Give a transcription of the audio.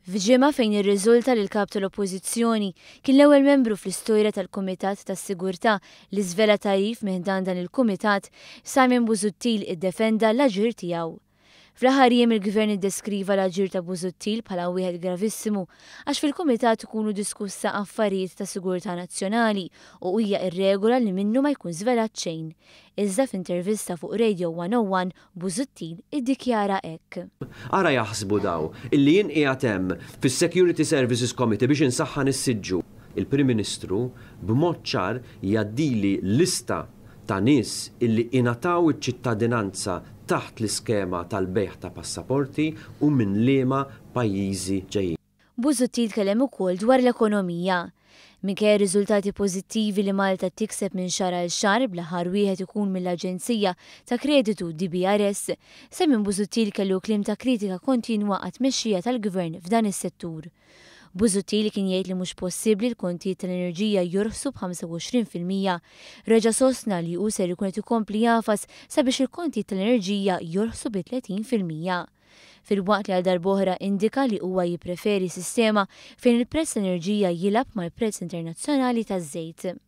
F'ġimgħa fejn irriżulta li l-Kap tal-Oppożizzjoni kien l-ewwel membru fl-istorja tal-Kumitat tas-Sigurtà li żvela tagħrif minn ħdan dan il-Kumitat, Simon Busuttil iddefenda l-aġir tiegħu. Fl-aħħar jiem il-Gvern iddeskriva l-aġir ta' Busuttil bħala wieħed gravissimu għax fil-Kumitat ikunu diskussa affarijiet ta' sigurtà nazzjonali u hija r-regola li minnu ma jkun żvelat xejn. Iżda f'intervista fuq Radio 101 Busuttil iddikjara hekk. Ara jaħsbu daw illi jien qiegħed hemm fis-Security Services Committee biex insaħħan is-siġġu. Il-Prim Ministru b'mod ċar jgħaddili lista ta' nies illi ingħataw iċ-ċittadinanza taħt l-iskema tal-bejgħ ta' passaporti u minn liema pajjiżi ġejjin. Busuttil tkellem ukoll dwar l-ekonomija. Minkejja r-riżultati pożittivi li Malta tikseb minn xahar għal xahar bl-aħħar wieħed ikun mill-aġenzija ta' kreditu DBRS, Simon Busuttil kellu kliem ta' kritika kontinwa għat-tmexxija tal-Gvern f'dan is-settur. Busuttil kien jgħid li mhux possibbli l-kontijiet tal-enerġija jorħsu b'25%, reġa' sostna li hu ser ikun qed ikompli jagħfas sabiex il-kontijiet tal-enerġija jorħsu bi 30%. Filwaqt li għal darb'oħra indika li huwa jippreferi sistema fejn il-prezz tal-enerġija jilgħab mal-prezz internazzjonali taż-żejt.